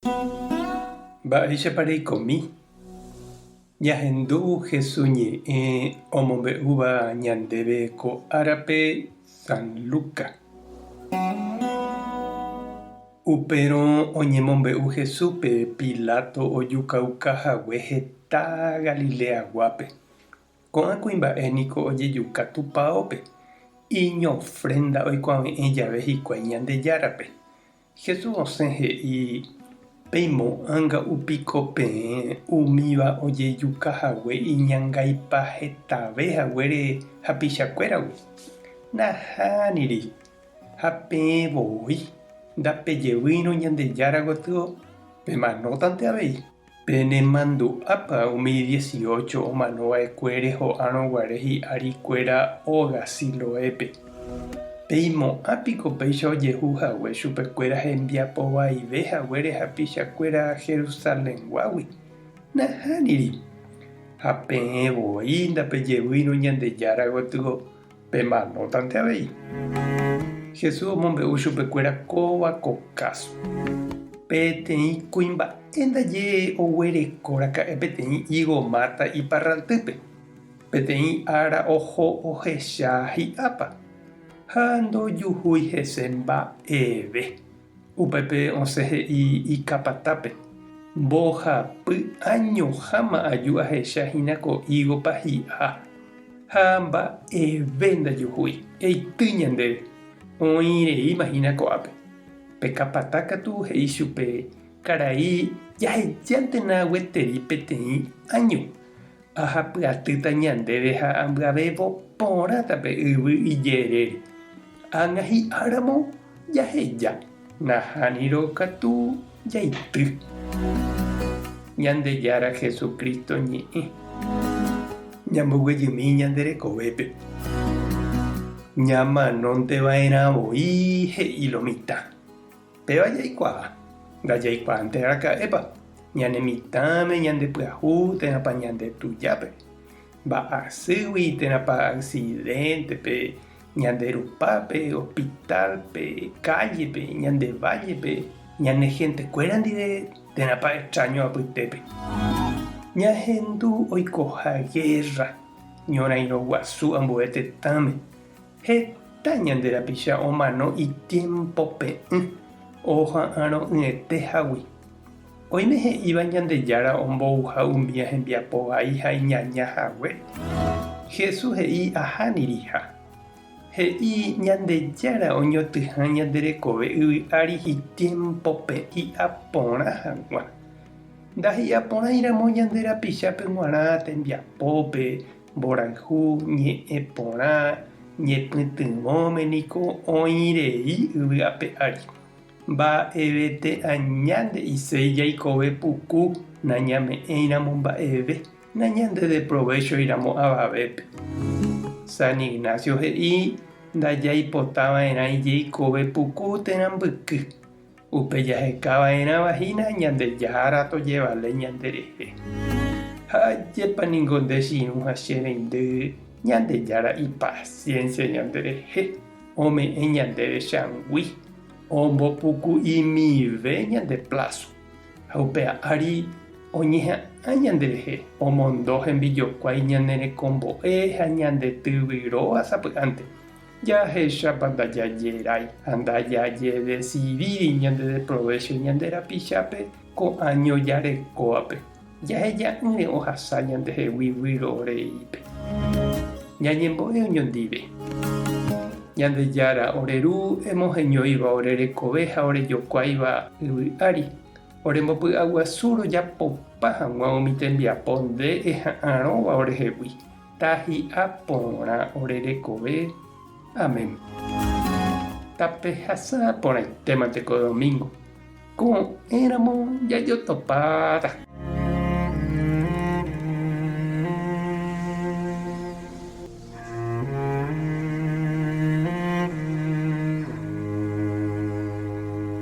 Mba'éichapa reikomi? Ñahendu Hesu ñe'ẽ omombe'úva ñandéve ko árape San Luca. Upérõ oñemombe'u Hesúpe Pilato ojukauka hague heta Galileaguápe. Ko'ã kuimba'e niko ojejuka tupaópe, iñofrénda oikuave'ẽ jave hikuái Ñandejárape. Jesús osẽ he'i, Peimo'ãnga'u piko peẽ umíva ojejuka hague iñangaipa hetave haguére hapichakuéragui? Nahániri. Ha peẽ voi, ndapejevýirõ Ñandejára gotyo, pemanótante avei. Penemandu'ápa umi dieciocho omano va'ekuére ho'árõ guare hi'ári kuéra óga Siloépe? Peimo'ã piko péicha ojehu hague chupekuéra hembiapo vaive haguére hapichakuéra Jerusalenguágui? Nahániri. Ha peẽ voi ndapejevýirõ Ñandejára gotyo, Pemanótante avei. Jesús omombe'u chupekuéra kóva ko káso. Peteĩ kuimba'e ndaje oguereko raka'e peteĩ ígo máta iparraltýpe. Peteĩ ára oho ohecha hi'ápa, ha ndojuhúi hese mba'eve. Upépe osẽ he'i ikapatápe, Mbohapy añoháma aju ahecha hína ko ígopa hi'a, ha mba'eve ndajuhúi, eity ñandéve, oĩ reíma hína ko'ápe. Pe kapata katu he'i chupe, Karai, jahejántena gueteri peteĩ áño, Ahapyatýta ñandéve ha ambyavévo porãta pe yvy ijerére. Ág̃a hi'áramo jaheja, nahánirõ katu jaity. Ñandejára Jesucristo ñe'ẽ. Ñamboguejymi ñande rekovépe. Ñamanónte va'erã voi he'i lo mitã. Péva jaikuaa, ndajaikuaánte araka'épa, ñane mitãme, ñande pyahu térãpa ñande tujápe, mba'asýgui térãpa accidente-pe, ñande rupápe, hospital-pe, calle-pe, ñande valle-pe, ñane gente-kuéra ndive térãpa extraño apytépe. Ñahendu oikoha guerra, ñorairõ guasu ambue tetãme, Heta ñande rapicha omano itiempope'ỹ oha'arõ'ỹete hágui. Oime he'íva Ñandejára ombouha umía hembiapo vai ha iñaña hague. Jesús he'i ahániriha. He'i Ñandejára oñotỹha ñande rekove yvy ári itiempope hi'a porã hag̃ua. Ndahi'aporãiramo ñande rapichápe g̃uarã tembiapópe, Mborayhu, ñe'ẽ porã, ñepytyvõme niko oĩ rei yvy ape ári. Mba'evete aña nde'iséi jaikove puku nañame'ẽiramo mba'eve, nañandedeprovéchoiramo avavépe. San Ignacio he'i ndajaipotava'erãi jeikove puku térã mbyky, Upe jaheka va'erãva hína Ñandejára tojevale ñanderehe. Ha ajépa ningo nde che irũ ha che reindy, Ñandejára ipasiénsia ñanderehe, ome'ẽ ñandéve changui, ombopuku'imive ñande pláso, ha upéva ári oñeha'ã ñanderehe, omondo hembijokuái ñane rekombo'e ha ñande tyvyróva sapy'ánte. Jahechápa ndajajerái ha ndajajedesidíri ñandedeprovécho ñande rapichápe ko áño jarekóvape, jaheja'ỹre ohasa ñandehegui výro reípe. Ñañembo'e oñondive. Ñandejára, ore Ru, emoheñóiva ore rekove ha orejokuáiva yvy ári, orembopy'aguasu rojapopa hag̃ua umi tembiapo nde eha'arõva orehegui. Tahi'a porã ore rekove. Amén. Tapehasa porãitémante ko domingo. Ko'ẽramo jajotopáta.